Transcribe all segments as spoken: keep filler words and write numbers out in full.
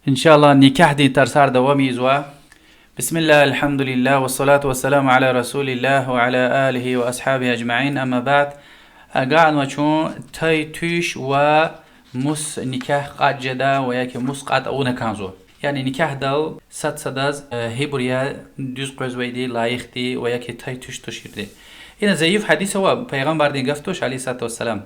Иншаллагь, никягьдин тарсар давам ийизва. بسم الله، الحمد لله، والصلاة والسلام على رسول الله وعلى آله وأصحابه أجمعين، أما بعد. Агакьнава чун тай туьш ва мус никягь кьатӀ жеда ва яки мус кьатӀ авуна кӀанзава. Яни никягьдал сад садаз, э, гьибур я дуьз къвезвайди, лайихди ва яки тай туьш туширди. Ина зайиф гьадис ава, Пайгъамбардин гаф туш, عليه الصلاة والسلام.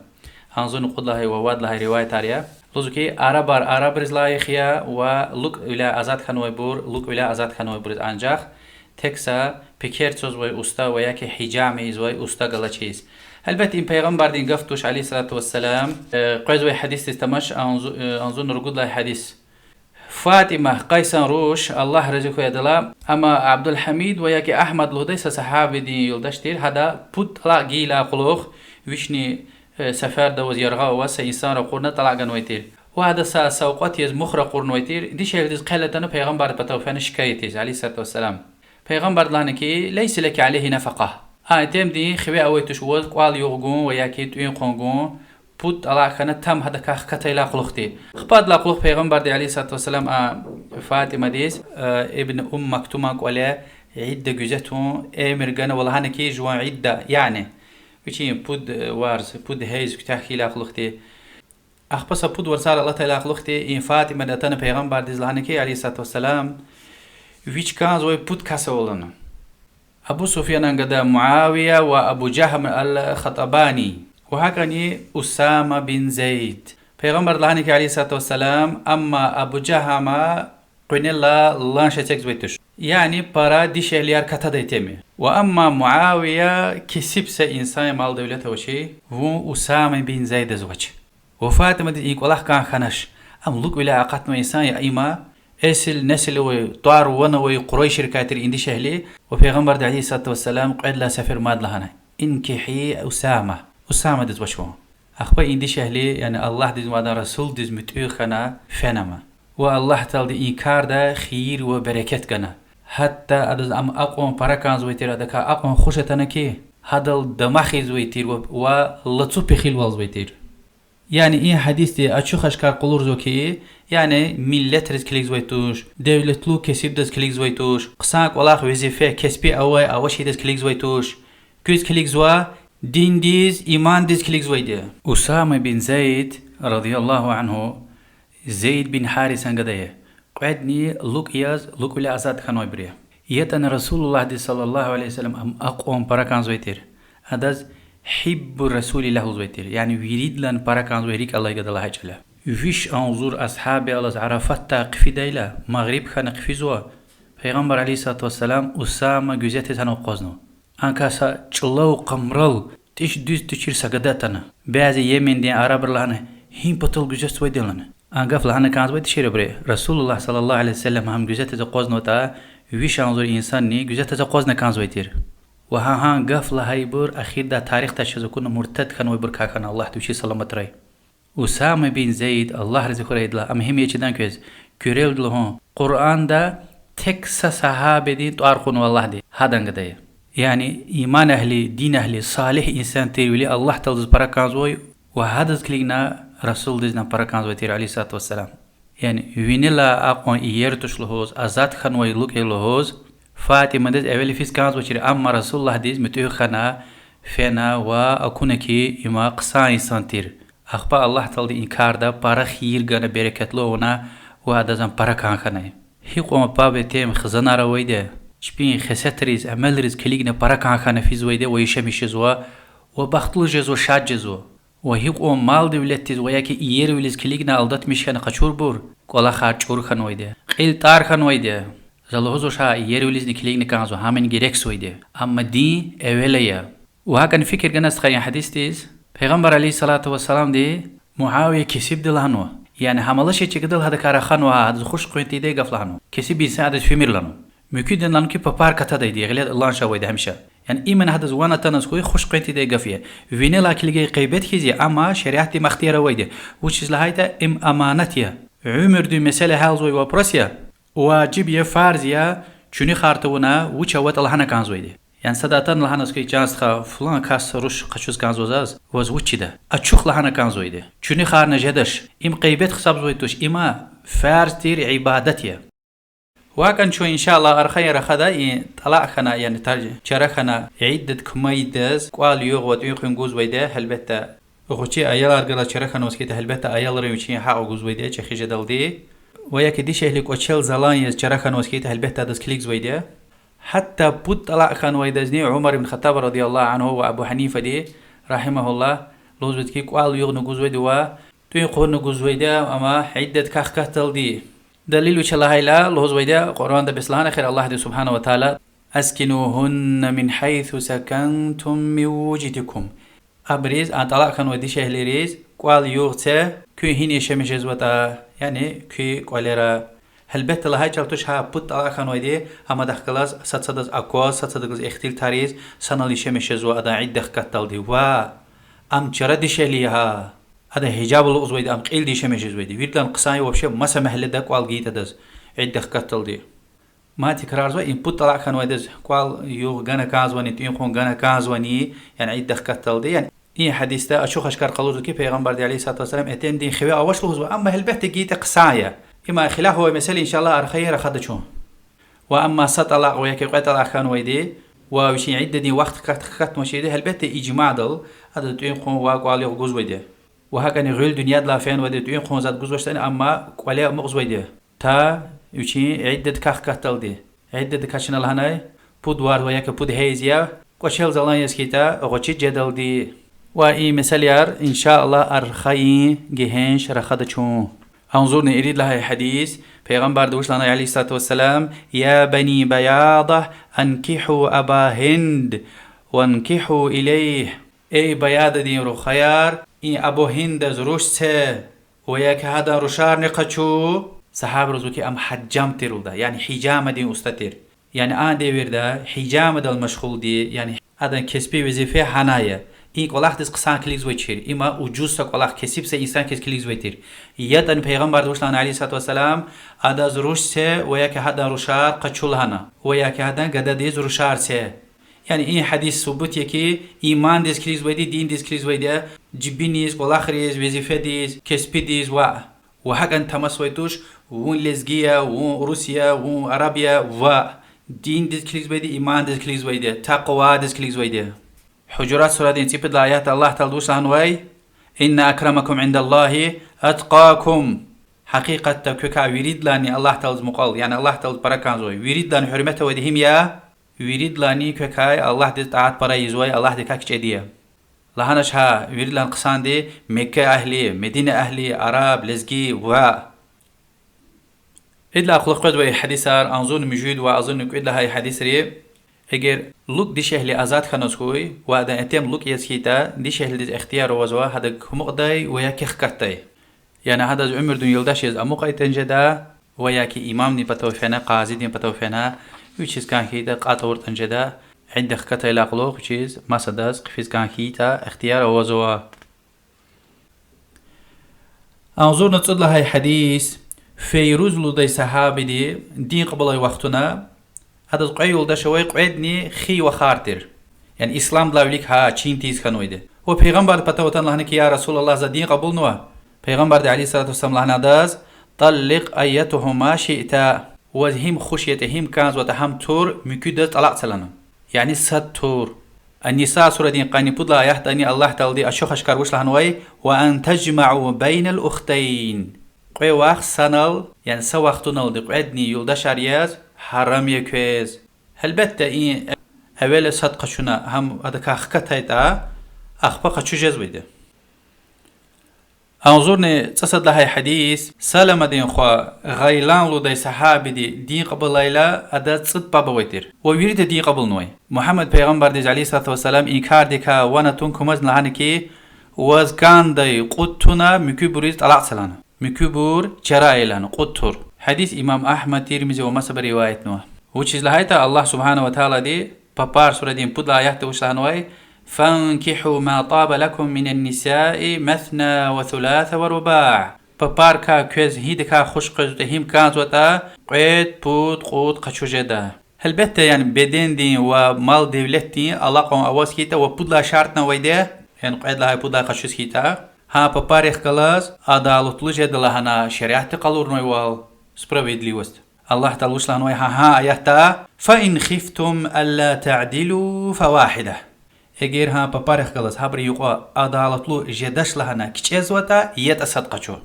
Агъзурни кьуд лагьай ва вад лагьай риваятар я. Лугьузва хьи, арабар арабриз лайих я ва лукӀвиляй азад хьанвайбур лукӀвиляй азад хьанвайбуруз анжах, тек са пекер цазвай уста ва яки гьижама ийизвай уста галачиз. Гьелбетда, им Пайгъамбардин гаф туш, عليه الصلاة والسلام, э, къвезвай гьадисдиз тамаш, агъзу-, э, агъзурни ругуд лагьай гьадис. Фатима, Къайсан руш, Аллагь рази хьуй адалай, амма Абдулгьамид ва яки Агьмад лугьудай са сагьабидин юлдаш тир, гьада пуд тӀалакь гайидалай кьулухъ вични, э, сеферда аваз, яргъа аваз са инсанри акъурна тӀалакь ганвай тир. Ва гьада са савкьват яз мух ракъурнавай тир, дишегьлидиз хъел атана Пайгъамбардин патав фена шикаят ийиз, عليه الصلاة والسلام. Пайгъамбарди лагьана хьи, ليس لك عليه نفقة. А итимдин хиве авай туш ваз кӀвал-югъ гун ва яки тӀуьн къван гун, пуд тӀалакь хьана там гьадакай хкатайдалай кьулухъди. Хпадалай кьулухъ Пайгъамбарди, عليه الصلاة والسلام, а Фатимадиз, а, Ибн Умм Мактуман кӀвале идда гуьзет тун эмир гана ва лагьана хьи, жуван идда, яни вичин пуд, э, варз, пуд гьейз куьтягь хьайидалай кьулухъди. Ахпа са пуд варцар алатайдалай кьулухъди и Фатимади атана Пайгъамбардиз лагьана хьи, عليه الصلاة والسلام, вич кӀанзавай пуд кас ава лагьана. Абу Суфьянан гада Муавия ва Абу Жагьм ал-Хатабани, ва гьакӀни Усама бин Зейд. Пайгъамбарди лагьана хьи, عليه الصلاة والسلام, амма Абу Жагьма къуьнелай ланш эцигзавай туш. Яни пара дишегьлияр катадай теми. Ва амма Муавия кесиб са инсан я, мал-девлет авачир, вун Усама бин Зейдаз вач. Ва Фатимадиз и кӀвалах кӀан хьанач. Ам лукӀвиляй акъатнавай инсан я, има эсил-несил авай, тӀвар-ван авай къурайшрикай тир и дишегьли, ва Пайгъамбарди, عليه الصلاة والسلام, кьвед лагьай сефер мад лагьана: انكحي أسامة. Усамадиз вач вун. Ахпа и дишегьли, яни Аллагьдизни адан расулдиз муьтӀуьгъ хьана фена ама. Ва Аллагь Таалади и карда хийир ва берекет гана. Гьатта адаз ам акьван пара кӀанзавай тир, адакай акьван хуш атана хьи, гьадал дамах ийизвай тир ва, ва лацу пехилвалзавай тир. Яни и гьадисди ачух-ашкар къалурзава хьи, яни миллетриз килигзавай туш, девлетлу кесибдаз килигзавай туш, хъсан кӀвалах, везифе, кеспи авай-авачирдаз килигзавай туш. Куьз килигзава? Диндиз, имандиз килигзавайди. Усама бин Зейд, رضي الله عنه, Зейд бин Гьарисан гада я. Кьведни лукӀ яз, лукӀвиляй азад хьанвайбур я. ЯтӀани Расулуллагьдиз, صلى الله عليه وسلم, ам акьван пара кӀанзавай тир. Адаз حب رسول الله лугьузвай тир, яни виридалай пара кӀанзавай рикӀ алай гада лагьай чӀал я. Виш агъзур асгьаб алаз Арафатдай хъфидайла, магъриб хьана хъфизва, Пайгъамбар, عليه الصلاة والسلام, Усама гуьзетиз гьана акъвазнава. Анкай са чӀулав къамрал тӀиш дуьз тушир са гада атана. Бязи Йемендин арабри лагьана: гьи патал гуьзетзавайди я лагьана. А гаф лагьана кӀанзавай тушир абуру. Расулуллагь, صلى الله عليه وسلم, гьам гуьзетиз акъвазнаватӀа, виш агъзур инсанни гуьзетиз акъвазна кӀанзавай тир. Ва гьа гьа гаф лагьайбур эхирдай тарихда чаз акуна муртад хьанвайбурукай хьана, Аллагьди вичиз саламатрай. Усама бин Зейд, Аллагь рази хьурай адалай, ам гьим я чидан квез, куьрелди лугьун, Къуръанда тек са сагьабидин тӀвар кьунва Аллагьди, гьадан гада я. Яни иман эгьли, дин эгьли, салигь инсан тирвиляй Аллагь Тааладиз пара кӀанзавай ва гьадаз килигна Расулдизни пара кӀанзавай тир, عليه الصلاة والسلام. Яни винелай акьван иер туш лугьуз, азад хьанвай лукӀ я лугьуз, Фатимадиз эвел йифиз кӀанзавачир, амма Расулуллагьдиз муьтӀуьгъ хьана фена ва акуна хьи, им хъсан инсан тир. Ахпа Аллагь Таалади и карда пара хийир гана, берекетлу авуна ва адаз ам пара кӀан хьанай. Гьикьван паб, етим, хизанар авайди я, чпин хесетриз, амалриз килигна пара кӀан хьана физвайди я ва яшамиш жезва, ва бахтлу жезва, шад жезва. Ва гьикьван мал-девлетдиз ва яки иервилиз килигна алдатмиш хьана къачурбур, кӀвалахар чӀур хьанвайди я, кьил тӀар хьанвайди я. За лугьузвач, гьа иервилизни килигна кӀанзава, гьамни герекзавайди я. Амма дин эвел ая. Ва гьакӀни фикир гана, стха, и гьадисдиз. Пайгъамбар, عليه الصلاة والسلامди, Муавия кесибди лагьанва. Яни гьам алачир чкадал гьадакай раханва, гьадаз хуш къвен тийидай гаф лагьанва. Кесиб инсан адаз фимир лагьанва. Муькуьдани лагьанва хьи, папар катадайди, гъиле алан ша авайди гьамиша. Яни имни гьадаз ван атанваз хьуй, хуш къвен тийидай гаф я. Винелай килигай гъибет хьиз я, амма шариатди им ихтияр авайди я. Вучиз лагьайтӀа им аманат я. Уьмуьрдин месэла гьялзавай вопрос я. Важиб я, фарз я чуьнуьхар тавуна вуч аватӀа лагьана кӀанзавайди. Яни сада атана лагьанваз хьи, чан стха, флан кас руш къачуз кӀанзава заз, ваз вуч чида? Ачух лагьана кӀанзавайди. Чуьнуьхарни жедач. Им гъибет гьисабзавай туш, има фарз тир ибадат я. Ва гьакӀни чун, إن شاء الله, архайин рахада и тӀалакь хьана, яни тар-, чара хьана иддат кумайдаз кӀвал-югъ ва тӀуьн-хъуьн гузвайди я, гьелбетда, гъвечӀи аялар галаз чара хьанваз хьайитӀа, гьелбетда, аялрин вичин гьакӀ гузвайди я чӀехи жедалди. Ва я ки дишегьли кӀвачел залан яз чара хьанваз хьайитӀа, гьелбетда, адаз килигзавайди я. Гьатта пуд тӀалакь хьанвайдазни Умар ибн Хаттаб رضي الله عنه ва Абу Гьанифади, رحمه الله, лугьузвайди ки кӀвал-югъни гузвайди ва тӀуьн-хъуьнни гузвайди я, амма иддаткай хкатдалди. Далил вуч я лагьайла, лугьузвайди я, Къуръанда бес лагьана хьи Аллагьди سبحانه وتعالى: أسكنوهن من حيث سكنتم من وجدكم. Абуриз, а тӀалакь хьанвай дишегьлийриз, кӀвал-югъ це, куьн гьина яшамиш жезватӀа, яни куь кӀвалера. Гьелбетда, лагьай чӀал туш гьа пуд тӀалакь хьанвайди, амма адахъ галаз сад-садаз акваз, сад-садахъ галаз ихтилатриз, санал яшамиш жезва адан идда хкатдалди. Ва ам чара дишегьли я гьа. Адан гьижаб алукӀзавайди, ам кьилди яшамиш жезвайди. Виридалай хъсан я вообще маса мягьледа кӀвал гайитӀа адаз идда хкатдалди. Мад тикрарзава, и пуд тӀалакь хьанвайдаз кӀвал-югъ гана кӀанзавани, тӀуьн-хъуьн гана кӀанзавани, яни идда хкатдалди. Яни и гьадисда ачух-ашкар къалурзава ки, Пайгъамбарди عليه الصلاة والسلام итимдин хиве авач лугьузва, амма гьелбетда гайитӀа хъсан я. Има хилаф авай месэла, إن شاء الله, архайин рахада чун. Ва амма са тӀалакь ва я ки кьве тӀалакь хьанвайди, ва вичин иддадин вахт хкат-, хкатмишайди, гьелбетда, ижмадал, адаз тӀуьн-хъуьн ва кӀвал-югъ гузвайди. Ва гьакӀни гъуьл дуьньядилай фенвайди тӀуьн-хъуьн зат гузвачтӀани, амма кӀвале амукьзавайди я. Та вичин иддаткай хкатдалди. Иддадикай чна лагьанай, пуд варз ва я ки пуд гьейз я, кӀвачел залан яз хьайитӀа, гъвечӀи жедалди. Ва и месэлаяр, إن شاء الله, архайин гегьенш рахада чун. Агъзурни ирид лагьай гьадис, Пайгъамбарди вуч лагьанай, عليه الصلاة والسلام: يا بني بياضة، أنكحوا أبا هند، وانكحوا إليه. Эй Баядадин рухваяр, и Абу Гьиндаз руш це, ва я ки гьадан рушарни къачу. Сагьабайри лугьузва ки ам гьажжам тир лугьуда, яни гьижамадин уста тир. Яни а девирда гьижамадал машгъулди, яни адан кеспи везифе гьана я. И кӀвалахдиз хъсан килигзавай чир, има ужуз са кӀвалах, кесиб са инсан хьиз килигзавай тир. ЯтӀани Пайгъамбарди вуч лагьана, عليه الصلاة والسلام: адаз руш це ва я ки гьадан рушар къачу лагьана, ва я ки гьадан гададиз рушар це. Яни и гьадис субут я ки, имандиз килигзавайди, диндиз килигзавайди я, жибиниз, кӀвалахриз, везифедиз, кеспидиз ваъ. Ва гьакӀни тамасвай туш, вун лезги я, вун урус я, вун араб я, ваъ. Диндиз килигзавайди, имандиз килигзавайди, такъвадиз килигзавайди. Гьужурат сурадин цӀипуд лагьай аятда Аллагь Таалади вуч лагьанвай: إن أكرمكم عند الله أتقاكم. Гьакъикъатда квекай виридалайни Аллагь Тааладиз мукьвал, яни Аллагь Тааладиз пара кӀанзавай, виридалайни гьуьрмет авайди гьим я? Виридалайни квекай Аллагьдиз тӀаат пара ийизвай, Аллагьдикай кичӀеди я. Лагьанач гьа виридалайни хъсанди Мекка агьли, Медина агьли, араб, лезги, ваъ. Идалай кьулухъ къвезвай гьадисар, агъзурни муьжуьд ва агъзурни кӀуьд лагьай гьадисри, эгер лукӀ дишегьли азад хьанваз хьуй ва адан итим лукӀ яз хьайитӀа, дишегьлидиз ихтияр авазва гьадак амукьдай ва я ки хкатдай. Яни гьадаз уьмуьрдин юлдаш яз амукьайтӀани жеда, ва я ки имамдин патав фена, къазидин патав фена, вичиз кӀан хьайитӀа кьатӀ авуртӀани жеда, идда хкатайдалай кьулухъ вичиз масадаз хъфиз кӀан хьайитӀа ихтияр авазва. Агъзурни цӀуд лагьай гьадис. Фейруз лугьудай сагьабиди дин кьабулай вахтунда адаз кьве юлдаш авай, кьведни хий-вахар тир. Яни исламдилай вилик гьа чин тийиз хьанвайди. Ва Пайгъамбардин патав атана лагьана ки, يا رسول الله, за дин кьабулнава. Пайгъамбарди عليه الصلاة والسلام лагьана адаз: طلق أيتهما شئت. Ваз гьим хуш ятӀа, гьим кӀанзаватӀа, гьам тур, муькуьдаз тӀалакь це лагьана. Яни сад тур. Ан-Ниса сурадин къанни пуд лагьай аятдани Аллагь Таалади ачух-ашкар вуч лагьанвай: وأن تجمعوا بين الأختين. Кьве вах санал, яни са вахтуналди кьведни юлдашар яз гьарам я квез. Гьелбетда, и эвела сад къачуна, гьам адакай хкатайтӀа, ахпа къачуз жезвайди. Агъзурни цӀусад лагьай гьадис. Саламадин хва Гъайлан лугьудай сагьабиди дин кьабулайла, адаз цӀуд паб авай тир. Ва вирида дин кьабулнавай. Мугьаммад пайгъамбардиз, عليه الصلاة والسلام, и кардикай ван атун кумазни лагьана ки, ваз кӀандай кьуд туна, муькуьбуриз тӀалакь це лагьана. Муькуьбур чара ая лагьана, кьуд тур. Гьадис имам Агьмад, Тирмизи ва масабуру риваятнава. Вучиз лагьайтӀа Аллагь سبحانه وتعالىди Папар сурадин пуд лагьай аятда вуч лагьанвай: فانكحوا ما طاب لكم من النساء مثنى وثلاث ورباع. Папарикай квез гьидакай хуш къвезватӀа, гьим кӀанзаватӀа, кьвед, пуд, кьуд къачуз жеда. Гьелбетда, яни бедендин ва мал-девлетдин алакьун аваз хьайитӀа ва пуд лагьай шартӀни авайди, яни кьвед лагьай, пуд лагьай къачуз хьайитӀа. Гьа папарихъ галаз адалатлу жеда лагьана шариатди къалурнавайвал, справедливость. Аллагь Таала вуч лагьанвай гьа, гьа аятда: فإن خفتم ألا تعدلوا فواحدة. Эгер гьа папарихъ галаз гьабурун юкьва адалатлу жедач лагьана кичӀезватӀа, ятӀа сад къачу.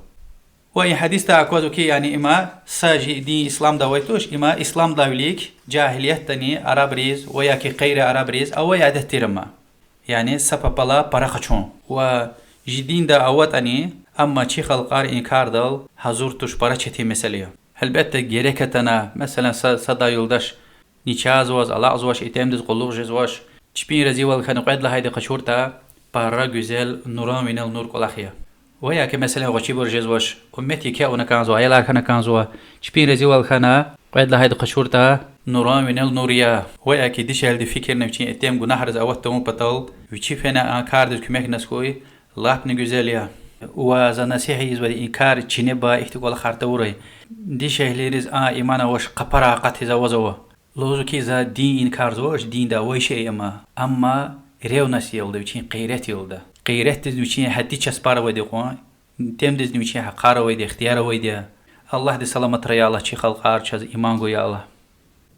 Ва и гьадисдай аквазва хьи, яни има са жи дин исламда авай туш, има исламдилай вилик жагьилиятдани арабриз ва яки гъейри арабриз авай адет тир ама. Яни са папалай пара къачун. Ва жи динда аватӀани, амма чи халкьар и кардал гьазур туш, пара четин месэла я. Гьелбетда, герек атана, меселан, са, садан юлдаш начагъзаваз, алакьзавач, итимдиз къуллугъ жезвач, чпин разивал хьана кьвед лагьайди къачуртӀа, пара гуьзел нуран винел нур кӀвалах я. Ва яки, меселан, гъвечӀибур жезвач, уммет еке авуна кӀанзава, аялар хьана кӀанзава, чпин разивал хьана кьвед лагьайди къачуртӀа, нуран винел нур я. Ва яки дишегьлиди фикирна вичин итим гунагьриз ават тавун патал, вичи фена а кардиз куьмекназ хьуй, лапни гуьзел я. Ва за насигьат ийизвайди, и кар чинеба, ихьтин кӀвалахар тавурай. Дишегьлийриз а иман авач, къапар акъатиз авазава. Лугьузва хьи, за дин инкарзавач, динда авай шей ама, амма ревность я лугьуда, вичин гъейрат я лугьуда. Гъейратдизни вичин гьадди часпар авайди кьван, итимдизни вичин гьахъар авайди, ихтияр авайди я. Аллагьди саламатрай, я Аллагь, чи халкьар чаз иман гуй, я Аллагь.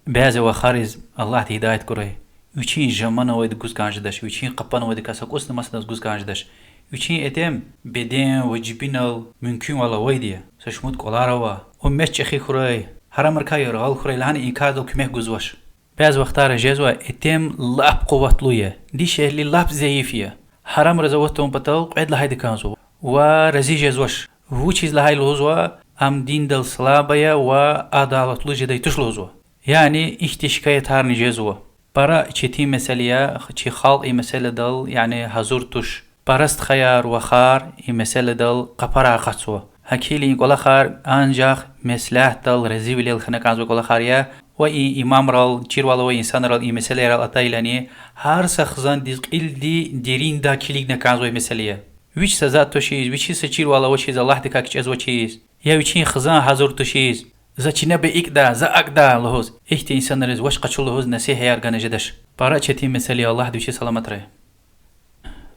Бязи вахариз, Аллагьди гьидаят гурай, вичин жаманавайди гуз кӀан жедач, вичин къапанавайдакай са кӀусни масадаз гуз кӀан жедач. Вичин итим беден ва жибинал мумкинвал авайди я, са шумуд кӀвалар ава, уммет чӀехи хьурай, гьарамрикай яргъал хьурай лагьана и кардал куьмек гузвач. Бязи вахтара жезва, итим лап къуватлу я, дишегьли лап зайиф я, гьарамриз ават тавун патал кьвед лагьайди кӀанзава ва рази жезвач. Вучиз лагьай лугьузва, ам диндал слабая я ва адалатлу жедай туш лугьузва. Яни ихьтин шикаятарни жезва. Пара четин месэла я, чи халкь и месэладал, яни гьазур туш. Пара стхаяр, вахар и месэладал къапар акъатзава. ГьакӀ хьайила и кӀвалахар анжах меслятдал, разивилел хьана кӀанзавай кӀвалахар я, ва и имамрал, чирвал авай инсанрал и месэлайрал атайла яни, гьар са хизандиз кьилди дериндай килигна кӀанзавай месэла я. Вич са затӀ тушиз, вичиз са чирвал авачиз, Аллагьдикай кичӀезвачиз, я вичин хизан гьазур тушиз, за чинеба икӀ, за акӀ лугьуз, ихьтин инсанриз вач къачу лугьуз насигьатар гана жедач. Пара четин месэла я, Аллагьди вичи саламатрай.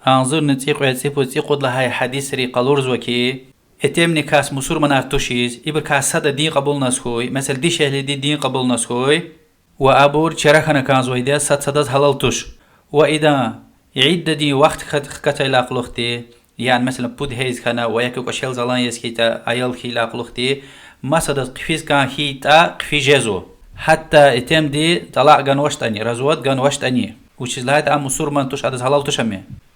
Агъзурни цӀикьвед, цӀипуд, цӀикьуд лагьай гьадисри къалурзава хьи, итимдикай мусурманар тушиз, ибурукай сада дин кьабулназ хьуй, месела, дишегьлиди дин кьабулназ хьуй, ва абур чара хьана кӀанзавайди я, сад-садаз гьалал туш. Ва идан иддадин вахт хкат-, хкатайла кьулухъди, яни, месела, пуд гьейз хьана ва яки кӀвачел залан яз хьайитӀа, аял хьайила кьулухъди, масадаз хъфиз кӀан хьайитӀа, хъфиз жезва. Гьатта итимди тӀалакь ганвачтӀани, развод ганвачтӀани. Вучиз лагьайтӀа ам мусурман туш, адаз гьалал туш ам.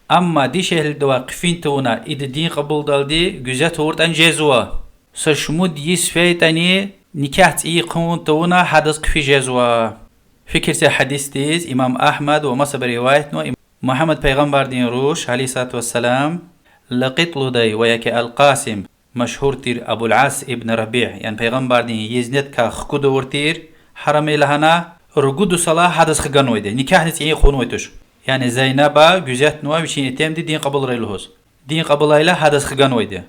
Амма дишегьлидивай хъфин тавуна, ида дин кьабулдалди гуьзет авуртӀани жезва. Са шумуд йис фейитӀани, никягь цӀийи хъувун тавуна, гьадаз хъфиз жезва. Фикир це гьадисдиз, имам Агьмад ва масабуру риваятнава, Мугьаммад пайгъамбардин руш, عليه الصلاة والسلام, Лакъит лугьудай ва яки Ал-Къасим, машгьур тир Абул-Ас ибн Рабиъ, яни пайгъамбардин езнедикай хкуд авур тир, гьарам я лагьана, ругуд йисалай гьадаз хганвайди, никягьни цӀийи хъувунвай туш. Яни Зайнаба гуьзетнава вичин итимди дин кьабулрай лугьуз. Дин кьабулайла гьадаз хганвайди.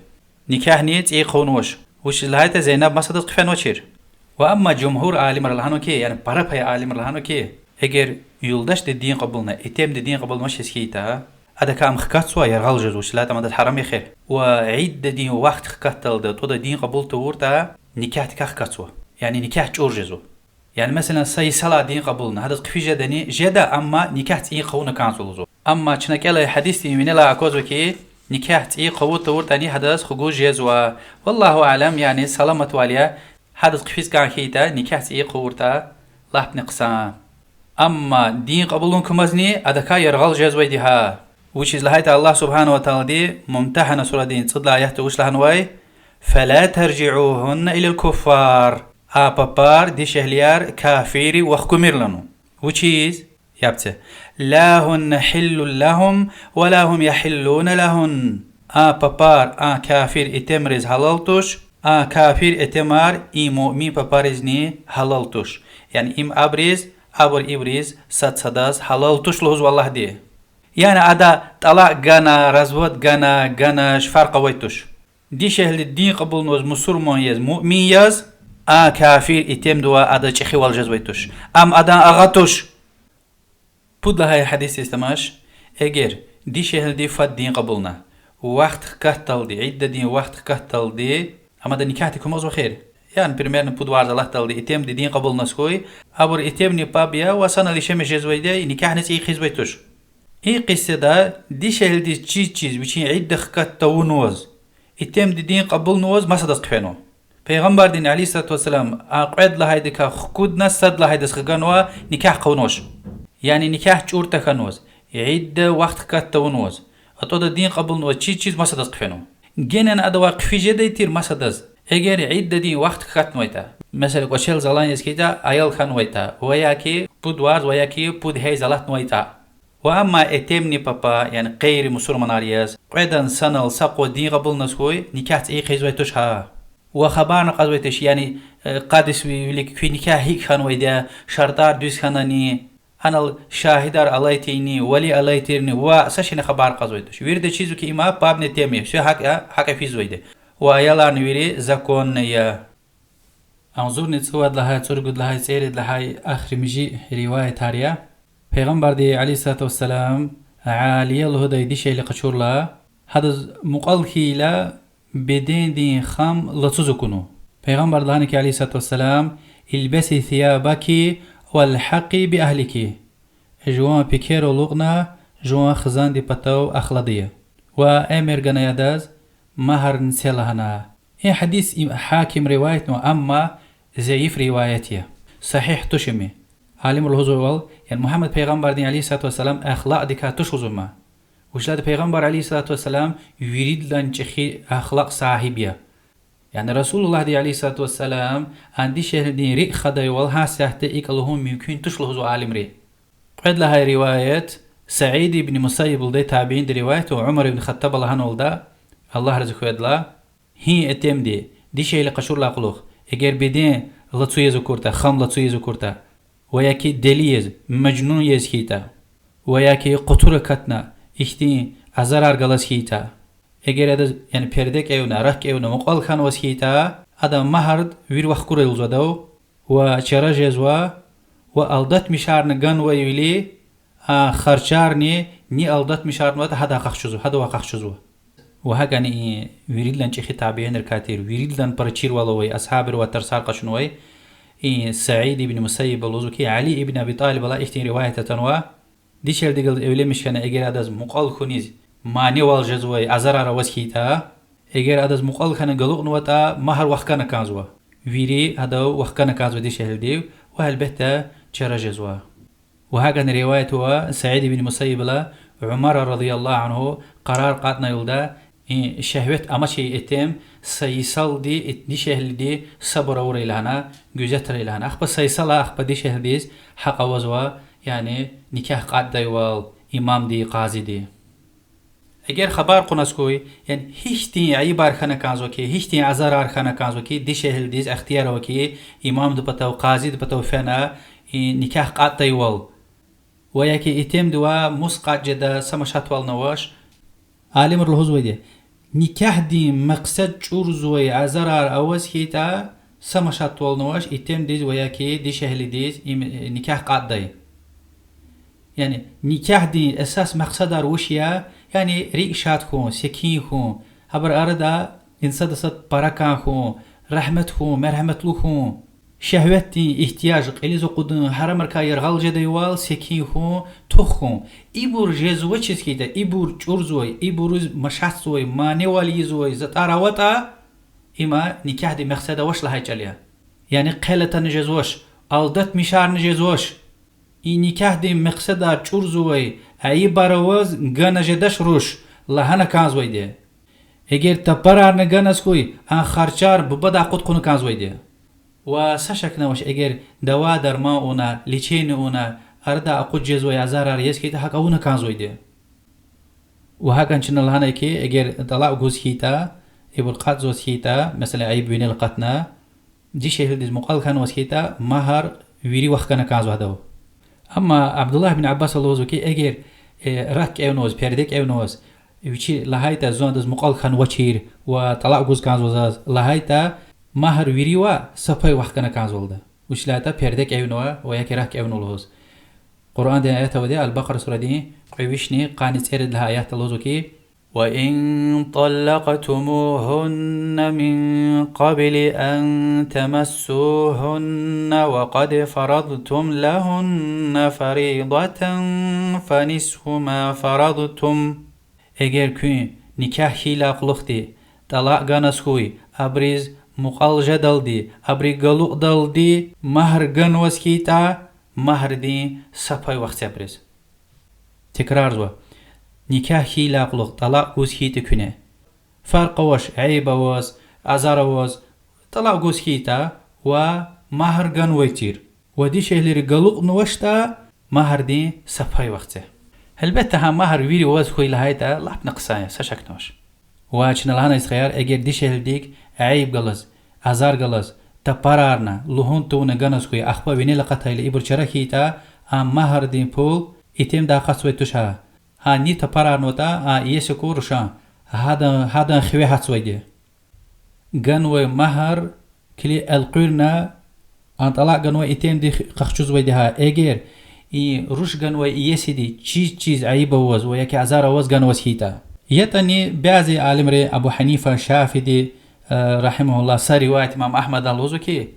Никягьни цӀийи хъувунвач. Вучиз лагьайтӀа Зайнаб масадаз хъфенвачир. Ва амма жумгьур алимри лагьанва хьи, яни пара пай алимри лагьанва хьи, эгер юлдашди дин кьабулна, итимди дин кьабулнавачиз хьайитӀа, адакай ам хкатзава, яргъал жезва, вучиз лагьайтӀа ам адаз гьарам я эхир. Ва иддадин вахт хкатдалди тӀвада дин кьабул тавуртӀа, никягьдикай хкатзава. Яни никягь чӀур жезва. Яни, месела, са йисалай дин кьабулна, гьадаз хъфиз жедани? Жеда, амма никягь цӀийи хъувуна кӀанзава лугьузва. Амма чна кӀелай гьадисдин винелай аквазва хьи, никягь цӀийи хъувун тавуртӀани гьадаз хгуз жезва. والله أعلم, яни саламатвал я, гьадаз хъфиз кӀан хьайитӀа, никягь цӀийи хъувуртӀа, лапни хъсан. Амма дин кьабулун кумазни адакай яргъал жезвайди гьа. Вучиз лагьайтӀа Аллагь سبحانه وتعالىди Мумтагьана сурадин цӀуд лагьай аятда вуч лагьанвай: فلا ترجعوهن إلى الكفار. А папар, дишегьлияр кафиррив вахкумир лагьанва. Вучиз? Яб це. لا هن حل لهم ولا هم يحلون لهن. А папар, а кафир итимриз гьалал туш, а кафир итимар и муъмин папаризни гьалал туш. Яни им абуриз, абур ибуриз сад-садаз гьалал туш лугьузва Аллагьди. Яни ада тӀалакь гана, развод гана, ганач, фаркь авай туш. Дишегьли дин кьабулнаваз, мусурман яз, муъмин яз, а кафир итимдивай адаз чӀехивал жезвай туш. Ам адан агъа туш. Пуд лагьай гьадисдиз тамаш, эгер дишегьлиди фад дин кьабулна, вахт хкатдалди, иддадин вахт хкатдалди, ам ада никягьдик кумазва хьи. Яни, примерно, пуд варз алатдалди итимдин дин кьабулназ хьуй, абур итимни паб я ва санал яшамиш жезвайди я, и никягьни цӀийи хъийизвай туш. И къиссада дишегьлидиз чиз-чиз вичин идда хкат тавунваз, итимдин дин кьабулнаваз масадаз хъфенва. Пайгъамбардин, عليه الصلاة والسلام, а кьвед лагьайдакай хкудна сад лагьайдаз хганва никягь хъувунвач. Яни никягь чӀур тахьанваз, идда вахт хкат тавунваз, атӀуда дин кьабулнаваз чиз-чиз масадаз хъфенва. Генани адавай хъфиз жедай тир масадаз, эгер иддадин вахт хкатнавайтӀа. Месела, кӀвачел залан яз хьайитӀа, аял хьанвайтӀа, ва яки пуд варз, ва яки пуд гьейз алатнавайтӀа. Ва амма итимни папа, яни гъейри мусурманар яз, кьведан санал са къуз дин кьабулназ хьуй, никягь цӀийи хъийизвай туш гьа. Ва хабарни кьазвай туш, яни, э, къад йис ви-, вилик куь никягь гьикӀ хьанвайди я, шартӀар дуьз хьанани, анал шагьидар алай тийини, вали алай тирни, ва са шейни хабар кьазвай туш. Вирида чизва хьи, има пабни итимни, все гьакӀ я, гьакӀ физвайди. Ва аяларни вири законни я. Агъзурни цӀувад лагьай, цӀуругуд лагьай, цӀерид лагьай, эхиримжи риваятар я. Пайгъамбарди, عليه الصلاة والسلام, Алия лугьудай дишегьли къачурла, гьадаз мукьвал хьайила, бедендин хам лацуз акуна. Пайгъамбарди лагьана хьи, عليه الصلاة والسلام: البسي ثيابك والحقي بأهلك. Жуван пекер алукӀна, жуван хизандин патав ахладая. Ва эмир гана адаз магьарни це лагьана. И гьадис им-, Гьаким риваятнава, амма зайиф риваят я. Сагьигь туш им. Алимри лугьузвайвал, яни Мугьаммад пайгъамбардин, عليه الصلاة والسلام, ахлакьдикай туш лугьузва ам. Вучиз лагьайтӀа пайгъамбар, عليه الصلاة والسلام, виридалайни чӀехи ахлакь сагьиб я. Яни Расулуллагьди, عليه الصلاة والسلام, а дишегьлидин рикӀ хадайвал гьа сятда икӀ лугьун мумкин туш лугьузва алимри. Кьвед лагьай риваят Саид ибн Мусаййиб лугьудай табиинди риваятнава, Умар ибн Хаттаба лагьанвалда, Аллагь рази хьуй адалай: гьи итимди дишегьли къачурла кьулухъ, эгер беден лацу яз акуртӀа, хам лацу яз акуртӀа, ва яки дели яз, мажнун яз хьайитӀа, ва яки къутур акатна, ихьтин азарар галаз хьайитӀа, эгер адаз, яни, перде кӀевна, рак кӀевна мукьвал хьанваз хьайитӀа, адан магьарди вири вахкурай лугьузва адав, ва чара жезва, ва алдатмишарна ганвайвиляй а харчарни, ни алдатмишарнаватӀа, гьадавай къахчузва, гьадавай къахчузва. Ва гьакӀни и виридалайни чӀехи табиинрикай тир, виридалайни пара чирвал авай, асгьабривай тарсар къачунвай, и Саид ибн Мусаййиба лугьузва хьи, Али ибн Аби ТӀалибалай ихьтин риваят атанва: дишегьлидихъ галаз эвленмиш хьана, эгер адаз мукьвал хьуниз маневал жезвай азарар аваз хьайитӀа, эгер адаз мукьвал хьана галукьнаватӀа, магьар вахкана кӀанзава. Вири гьадав вахкана кӀанзава дишегьлидив, ва гьелбетда чара жезва. Ва гьакӀни риваят ава Саид ибн Мусаййибалай, Умара, رضي الله عنه, къарар кьатӀнавалда, и шегьват амачир итим са йисалди и дишегьлиди сабур авурай лагьана, гуьзетарай лагьана. Ахпа са йисалай ахпа дишегьлидиз гьакӀ авазва, яни никягь кьатӀдайвал имамди, къазиди. Эгер хабар кьуназ хьуй, яни гьихьтин айибар хьана кӀанзава хьи, гьихьтин азарар хьана кӀанзава хьи, дишегьлидиз ихтияр ава хьи, имамдин патав, къазидин патав фена, и никягь кьатӀдайвал, ва яки итимдивай мус кьатӀ жеда, са машатвални авач. Алимри лугьузвайди: никягьдин мекьсед чӀурзавай азарар аваз хьайитӀа, са машатвални авач итимдиз ва яки дишегьлидиз им, э, никягь кьатӀдай. Яни никягьдин эсас мекьседар вуч я? Яни рикӀ шад хьун, секин хьун, гьабурун арада инсандин сад пара кӀан хьун, рагьмет хьун, мергьяметлу хьун, шегьватдин игьтияж кьилиз акъудун, гьарамрикай яргъал жедайвал секин хьун, тух хьун. Ибур жезвачиз хьайитӀа, ибур чӀурзавай, ибуруз машатзавай, маневал ийизвай затӀар аватӀа, има никягьдин мекьсед авач лагьай чӀал я. Яни хъел атана жезвач, алдатмишарна жезвач. И никягьдин мекьседар чӀурзавай, айибар аваз гана жедач руш лагьана кӀанзавайди. Эгер тапарарна ганаз хьуй, а харчар бубадай акъуд хъувуна кӀанзавайди. Ва са шакни авач, эгер дава-дарман авуна, лечение авуна, арадай акъуд жезвай азарар яз хьайитӀа, гьакӀ авуна кӀанзавайди. Ва гьакӀни чна лагьанай хьи, эгер тӀалакь гуз хьайитӀа, ибур кьатӀзаваз хьайитӀа, месела, айиб винел акъатна, дишегьлидиз мукьвал хьанваз хьайитӀа, магьар вири вахкана кӀанзава гьадав. Амма Абдуллагь бин Аббаса лугьузва хьи, эгер, э, рак кӀевнаваз, перде кӀевнаваз, вичи лагьайтӀа, зун адаз мукьвал хьанвачир ва тӀалакь гуз кӀанзава заз лагьайтӀа, магьар вири ваъ, са пай вахкана кӀанзавалда. Вучиз лагьайтӀа перде кӀевнава ва яки рак кӀевнава лугьуз. Къуръандин аят авайди я, Аль-Бакъара сурадин кьве вишни къанни цӀерид лагьай аятда лугьузва хьи, وإن طلقتموهن من قبل أن تمسوهن وقد فرضتم لهن فريضة فنصف ما فرضتم. Эгер куьн никягь хьайидалай кьулухъди тӀалакь ганваз хьуй, абуруз мукьвал жедалди, абурун галукьдалди магьр ганваз хьайитӀа, магьрдин са пай вахце абуруз. Тикрарзава. Никягь хьайидалай кьулухъ тӀалакь гуз хьайитӀа куьне, фаркь авач, айиб аваз, азар аваз, тӀалакь гуз хьайитӀа ва магьр ганвай тир, ва дишегьлийри галукьнавачтӀа, магьрдин са пай вахце. Гьелбетда, гьа магьр вири аваз хьуй лагьайтӀа, лап хъсан я, са шакни авач. Ва чна лагьанай, стхаяр, эгер дишегьлидик айиб галаз, азар галаз, тапарарна, лугьун тавуна ганваз хьуй, ахпа винел акъатайла ибур чара хьайитӀа, а магьрдин пул итимдай акъатзавай туш гьа. Гьа ни тапарарнаватӀа, а иеси аку рушан, гьадан, гьадан хиве гьатзавайди. Ганвай магьр килиг элкъуьрна, а тӀалакь ганвай итимдихъ къахчузвайди гьа. Эгер и руш ганвай иесиди чиз-чиз айиб аваз ва яки азар аваз ганваз хьайитӀа. ЯтӀани бязи алимри, Абу Гьанифа, Шафииди, э, رحمهم الله, са риваят имам Агьмада лугьузва хьи,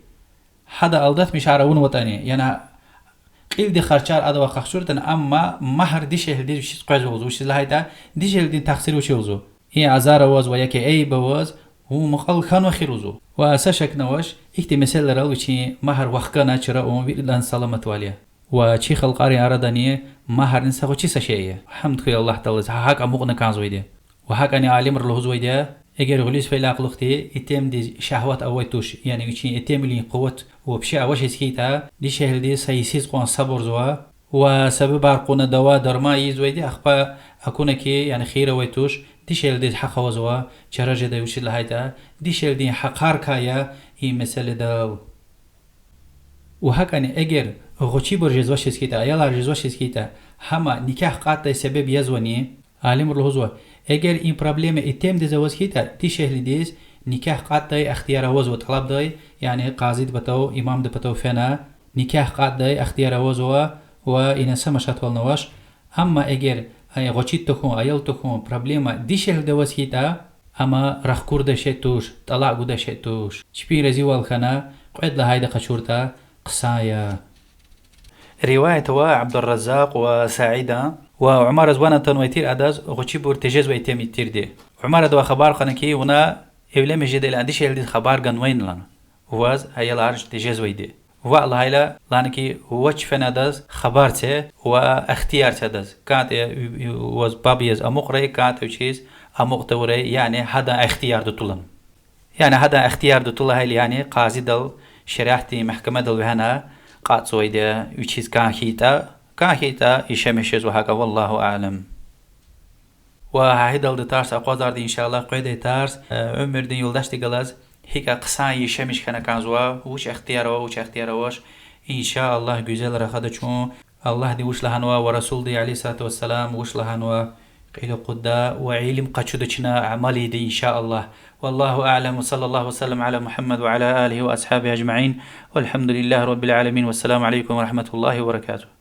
гьада алдатмишар авунватӀани, яни кьилди харчар адавай къахчуртӀани, амма магьр дишегьлидиз вичиз къвезва лугьузва, вучиз лагьайтӀа дишегьлидин тахсир вуч я лугьузва. И азар аваз ва яки айиб аваз вун мукьвал хьанва хьи лугьузва. Ва са шакни авач, ихьтин месэлайрал вичин магьр вахкана чара авун виридалай саламатвал я. Ва чи халкьарин арадани магьрни са гъвечӀи са шей я. Гьамд хьуй Аллагь Тааладиз, гьа гьакӀ амукьна кӀанзавайди. Ва гьакӀани алимри лугьузвайди я, эгер гъуьлуьз фейидалай кьулухъди итимдиз шагьват авай туш, яни вичин итимвилин къуват вообще авачиз хьайитӀа, дишегьлидиз са йисуз кьван сабурзава, ва себебар кьуна дава-дарман ийизвайди, ахпа акуна хьи, яни хийир авай туш, дишегьлидиз гьахъ авазва, чара жедай, вучиз лагьайтӀа дишегьлидин гьахъарикай я и месэладал. Ва гьакӀани эгер гъвечӀибур жезвачиз хьайитӀа, аялар жезвачиз хьайитӀа, гьам никягь кьатӀдай себеб язвани? Алимри лугьузва, эгер и проблема итимдиз аваз хьайитӀа, дишегьлидиз никягь кьатӀдай ихтияр авазва тӀалабдай, яни къазиди патав, имамди патав фена, никягь кьатӀдай ихтияр авазва ва ина са машатвални авач. Амма эгер, ай, гъвечӀиди тахьун, аял тахьун проблема дишегьлиди аваз хьайитӀа, ам рахкурдай шей туш, тӀалакь гудай шей туш. Чпин разивал хьана, кьвед лагьайди къачуртӀа, хъсан я. Риваят ава Абдурраззакь ва Саидан, ва Умараз ван атанвай тир адаз гъвечӀибур тежезвай итим тирди. Умара адавай хабар кьуна хьи, вуна эвленмиш жедайла дишегьлидиз хабар ганвайни лагьана, ваз аялар тежезвайди. Ваъ лагьайла, лагьана хьи, вач, фена адаз хабар це ва ихтияр це адаз. КӀантӀа ваз паб яз амукьрай, кӀантӀа вичиз амукь тавурай, яни гьадан ихтиярда тул лагьана. Яни гьадан ихтиярда тул лагьайла, яни къазидал, шариатдин мягькемадал вегьена кьатӀзавайди я, вичиз кӀан хьайитӀа, кӀан хьайитӀа яшамиш жезва гьакӀа, والله أعلم. Ва гьа гьидалди тарс акъвазарда, إن شاء الله, къведай тарс, э, уьмуьрдин юлдашди галаз гьикӀ хъсан яшамиш хьана кӀанзава, вуч ихтияр ава, вуч ихтияр авач. إن شاء الله, гуьзел рахада чун, Аллагьди вуч лагьанва ва Расулди, عليه الصلاة والسلام, вуч лагьанва кьил акъудда ва илим къачуда чна амал ийида, إن شاء الله. والله أعلم، وصلى الله وسلم على محمد وعلى آله وأصحابه أجمعين، والحمد لله رب العالمين، والسلام عليكم ورحمة الله وبركاته.